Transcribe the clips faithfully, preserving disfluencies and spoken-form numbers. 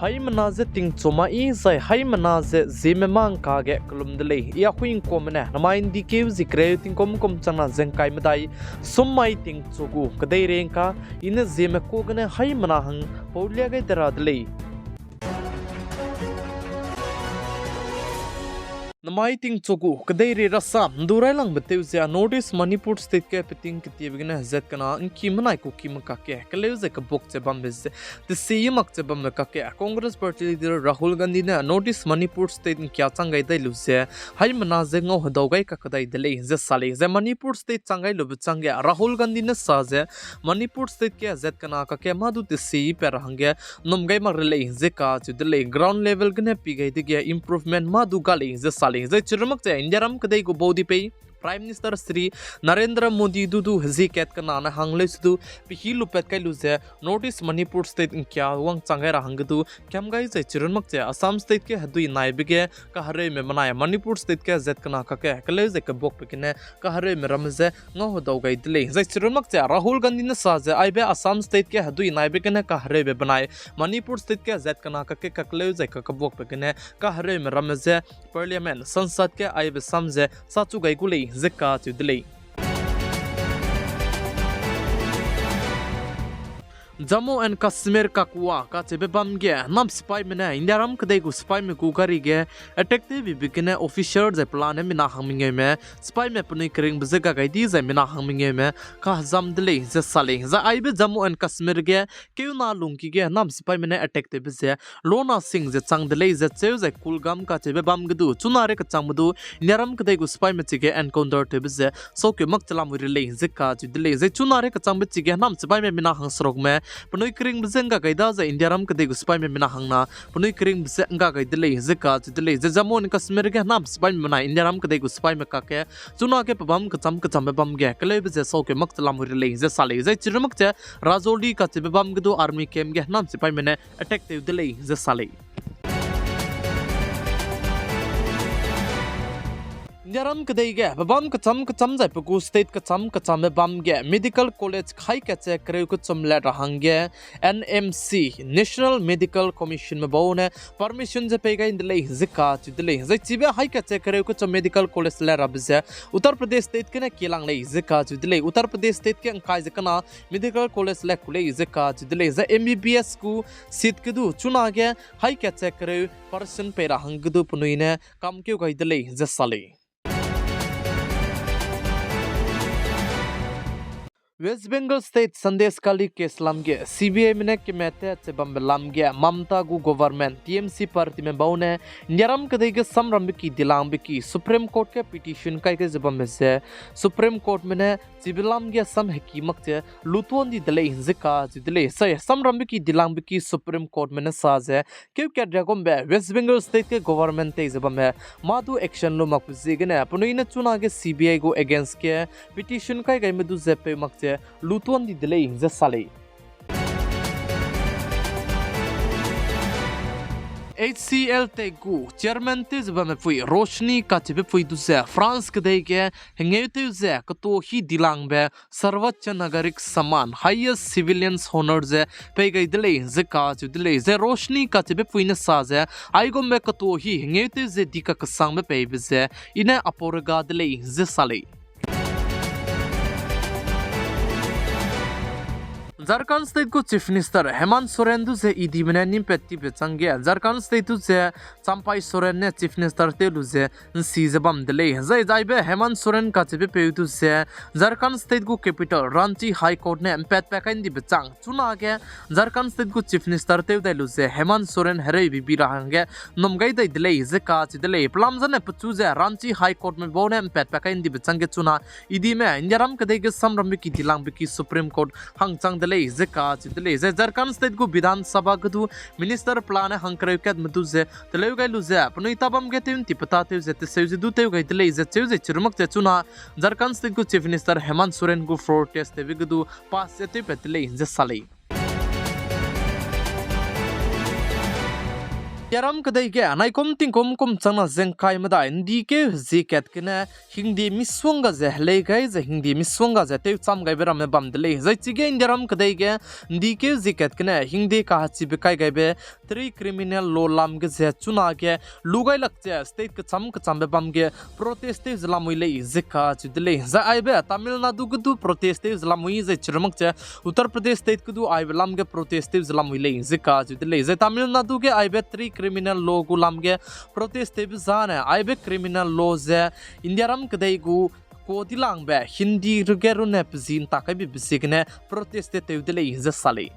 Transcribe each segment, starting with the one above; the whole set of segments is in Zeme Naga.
Haimena ze tingchu ma i zai haimena ze ziemme mâ ngka ge kelum de lei. I Ahuingkuame ne namai ’ndi keu zie kereu tingkum kum changna ze ngkai medai sum mai tingchu gu kedeirei ngka, i ne ziemme ku gene haimena hang paulia gai de ra de lei. Namai tingchu gu kedeirei rasam ’ndu railangbe tew ze North East Manipur State ge peting ketiebe gene zat kena ’ngki menai Kukime kakge keleu ze kebuak che bambe ze, tesi mak che bambe kakge Congress Party leader Rahul Gandhi ne North East Manipur State ’ngkia chang gai dai lu ze, haimena ze ngau hedau gai kakdai de lei ze sa lei. Zai Manipur State chang gai lube changge Rahul Gandhi ne sa ze, Manipur State ge zat kena kakge mâ du tesi pat ra hangge ’nnum gai mak re lei ze kacheu de lei. Ground level gene pi gai dege improvement mâ du ga lei ze sa lei. Zai chiru mak che Indiaram kedei gu baudipei Prime Minister Shri Narendra Modi du du hezie kat kena ne hang leu se du pehî lupat kai lu ze North East Manipur State ’ngkia wangchang gai ra hangge du kiam gai zai chiru mak che Assam State ge hedui naibe ge kahereume benai Manipur State ge zat kena kakge keleu ze kebuakbe gene kahereume ramme je ngau hedau gai de lei. Zai chiru mak che Rahul Gandhi ne sa ze aibe Assam State ge hedui naibe gene kahereube benai Manipur State ge zat kena kakge kakeleu zai kakebuakbe gene kahereume ramme je Parliament, Sansad ge aibe sam ze sachu gai gu lei ze kacheu de lei. Jammu and Kashmir Kakwa kacheube bam ge nam sipaime ne Indiaram kedei gu sipaime gu gari ge attack tewbibe gene officer zai pelane mina hang mengeume sipaime penui keringbe je ga gai di zai mina hang mengeume kahezam de lei ze sa lei. Zai aibe Jammu and Kashmir ge keuna lungki ge nam sipaime ne attack tewbe ze lona sing ze chang de lei ze cheu zai Kulgam kacheube bam ge du chuna rei kechangbe du Indiaram kedei gu sipaime chige encounter tewbe ze saukeu mak chelam wi re lei ze kacheu de lei. Zai chuna rei kechangbe chige nam sipaime mina hang serukme penui keringbe je ngga gai da zai Indiaram kedei gu sipaime mina hangna penui keringbe je ngga gai de lei ze kacheu de lei. Zai Jammu and Kashmir ge nam sipaime benai Indiaram kedei gu sipaime kakge chunage pebam kecham kechambe bam ge keleube ze saukeu mak chelam wi re lei ze sa lei. Zai chiru mak che Rajouri kacheube bam ge du army camp ge nam sipaime ne attack tew de lei ze sa lei. Indiaram kedei ge pebam kecham kecham zai pe gu state kecham kechambe bam ge medical college haî kat ze kereu kechum lat ra hangge N M C, National Medical Commissionme bau ne permission ze pei gai de lei ze kacheu de lei. Zai chibe haî kat ze kereu kechum medical college lat rabe ze Uttar Pradesh State gene kilang lei ze kacheu de lei. Uttar Pradesh State ge ngkai ze kena medical college lat ku lei ze kacheu de lei. Zai M B B S gu seat ge du chunage haî kat ze kereu percent pei ra hangge du penui ne kamkeu gai de lei ze sa lei. West Bengal State Sandeshkhali case lam ge C B Ime ne kemete che bambe lam ge Mamata gu government T M C partyme bau ne Indiaram kedei ge samrambe ki dilangbe ki Supreme Court ge petition kai ge ze bambe ze Supreme Courtme ne chibe lam ge sam heki mak che lutuan di de lei ze kacheu de lei. Sai samrambe ki dilangbe ki Supreme Courtme ne sa ze keu kat ria gumbe West Bengal State ge government tei ze bamme mâ du action lu makbe ziegene penui ne chunage C B I gu against ge petition kai gaime du ze peu mak che lutuan di de lei ze sa lei. H C L tei gu chairman tew ze bamme pui Roshni kacheube pui du ze France kedei ge hengeu tew ze ketuâ hî dilangbe Sarvachya Nagarik Samman, highest civilians honour ze pei gai de lei ze kacheu de lei. Zai Roshni kacheube pui ne sa ze, aigumbe ketuâ hî hengeu tew ze di kakesangbe peibe ze i ne apau rega de lei ze sa lei. Jharkhand State gu Chief Minister Hemant Soren du ze E Dme ne nim pat tibe changge Jharkhand State du ze Champai Soren ne Chief Minister tew lu ze nsi ze bam de lei. Zai zaibe Hemant Soren kacheube peu du ze Jharkhand State gu capital Ranchi High Court ne mpat pa kai ndibe chang chunage Jharkhand State gu Chief Minister tew dai lu ze Hemant Soren hereu bibi ra hangge nnum gai dai de lei ze kacheu de lei. Pelam zane pechu ze Ranchi High Courtme bau ne mpat pa kai ndibe changge chuna E Dme Indiaram kedei ge samrambe ki dilangbe ki Supreme Court hangchang de lei ze kacheu de lei. Zai Jharkhand State gu Bidhan Sabha ge du minister pelane hangkereu katme du ze teleu gai lu ze penui tabam ge tew nti peta tew ze teseu ze du tew gai de lei ze cheu ze chirumak ze chuna Jharkhand State gu Chief Minister Hemant Soren gu floor test tewbe ge du pass ze tewpat de lei ze sa lei. Indiaram kedei ge naikum tingkum kum changna ze ngkai medai ’ndi keu hezie kat gene hingde misongga ze helei gai ze hingde misongga ze tewcham gaibe ramme bam de lei. Zai chige Indiaram kedei ge ’ndi keu hezie kat gene hingde kahechibe kai gaibe three criminal law lam ge ze chunage lu gailak ze state kecham kechambe bam ge protest tew ze lamui lei ze kacheu de lei. Zai aibe Tamil Nadu ge du protest tew ze lamui zai chirumak ze Uttar Pradesh state ge du aibe lam ge protest tew ze lamui lei ze kacheu de lei. Zai Tamil Nadu ge aibe three criminal law gu lam ge protest tewbe zane aibe criminal law ze Indiaram kedei gu kua dilangbe Hindi ruge runne pezi ’ntak kaibe be ziegene protest tew de lei ze sa lei.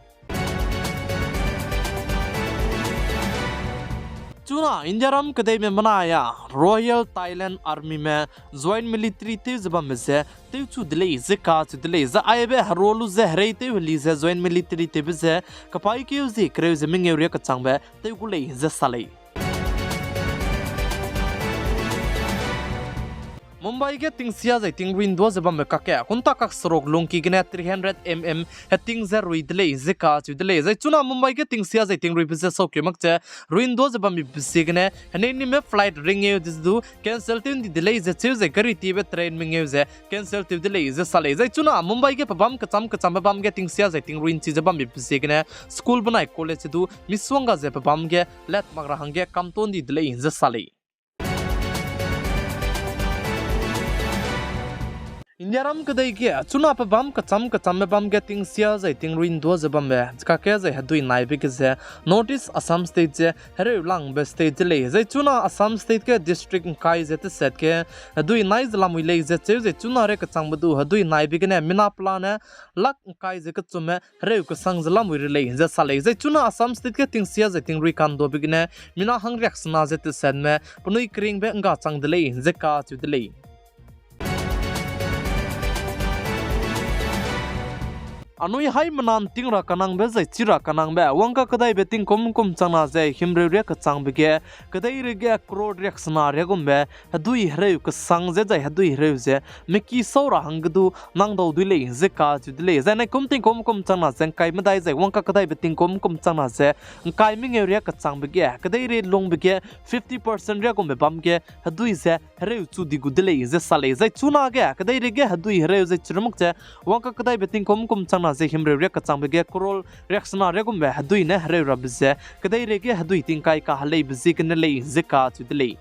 Chuna Indiaram kedeime menai a Royal Thailand Armyme joint military tew ze bambe ze tewchu de lei ze kacheu de lei. Zai aibe herua lu ze herei tew heli ze joint military tewbe ze kapaîkeu zie kereu ze mengeu riak kechangbe tew gu lei ze sa lei. Mumbai ge tingsia zai tingrui ’ndua ze bambe kakge kunta kak seruk lungki gene three hundred mm heting ze rui de lei ze kacheu de lei. Zai chuna Mumbai ge tingsia zai tingruibe ze saukeu mak ze rui ’ndua ze bambe be ziegene heneinime flight ringeu de ze du cancel tew ’ndi de lei ze cheu zai gari tiebe train mengeu ze cancel tew de lei ze sa lei. Zai chuna Mumbai ge pebâm kecham kechambe bam ge tingsia zai tingrui ’nchi ze bambe be ziegene school benai college ze du misongga ze pebâm ge let mak ra hangge kamto ’ndi de lei ze sa lei. Indiaram kedei ge chuna pebâm kecham kechambe bam ge tingsia zai tingrui ’ndua ze bambe kakge zai hedui naibe ge ze North East Assam State ze hereu langbe state de lei. Zai chuna Assam State ge district ngkai ze tesat ge hedui nai ze lamui lei ze cheu zai chuna riak kechangbe du hedui naibe gene mina pelane lak ngkai ze kechumme hereu kesang ze lamui re lei ze sa lei. Zai chuna Assam State ge tingsia zai tingrui kanduabe gene mina hangriaksena ze tesanme penui keringbe ’ngga chang de lei ze kacheu de lei. Anui haimena ’nting ra kanangbe zai chi ra kanangbe wangkakedaibe tingkum kum changna ze himreu riak kechangbe ge kedeirei ge crore riaksena riagumbe hedui hereu kesang ze zai hedui hereu ze meki sau ra hangge du nang dau dui lei ze kacheu de lei. Zai naikum tingkum kum changna ze ngkai medai zai wangkakedaibe tingkum kum changna ze ngkai mengeu riak kechangbe ge kedeirei lungbe ge fifty percent riagumbe bam ge hedui ze hereu chu di gu de lei ze sa lei. Zai chunage kedeirei ge hedui hereu zai chirumak ze wangkakedaibe tingkum kum changna ze himreu riak kechangbe ge crore riaksena riagumbe hedui ne hereu rabe ze kedeirei ge hedui tingkai kaheleibe ziegene lei ze kacheu de lei.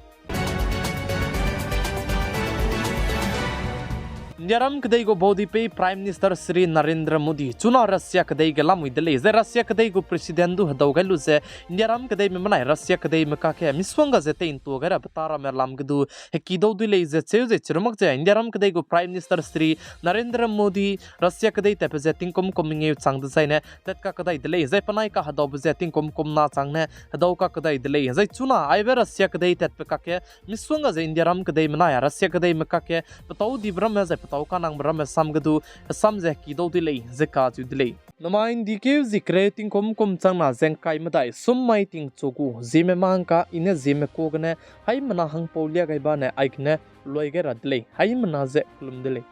Indiaram kedei gu baudipeu Prime Minister Shri Narendra Modi chuna Russia kedei ge lamui de lei. Zai Russia kedei gu President du hedau gai lu ze Indiaram kedeime menai Russia kedeime kakge misongga ze tei'ntua gai rabe ta ramme lam ge du heki dau dui lei ze cheu zai chirumak ze Indiaram kedei gu Prime Minister Shri Narendra Modi Russia kedei tatbe ze tingkum kum mengeu chang dezaine tat kakedai de lei. Zai penai kahedaube ze tingkum kum na changne hedau kakedai de lei. Zai chuna aibe Russia kedei tatbe kakge misongga ze Indiaram kedei menai Russia kedeime kakge petâu dibe ramme zai petâu kanangbe ramme sam ge du hesam ze heki dau dui lei ze kacheu de lei. Namai ’ndi keu zie kereu tingkum kum changna ze ngkai medai sum mai tingchu gu Zeme mangka i ne Zeme kua gene haimena hangpau lia gai bane aigene luai gai ra de lei. Haimena ze kelum de lei.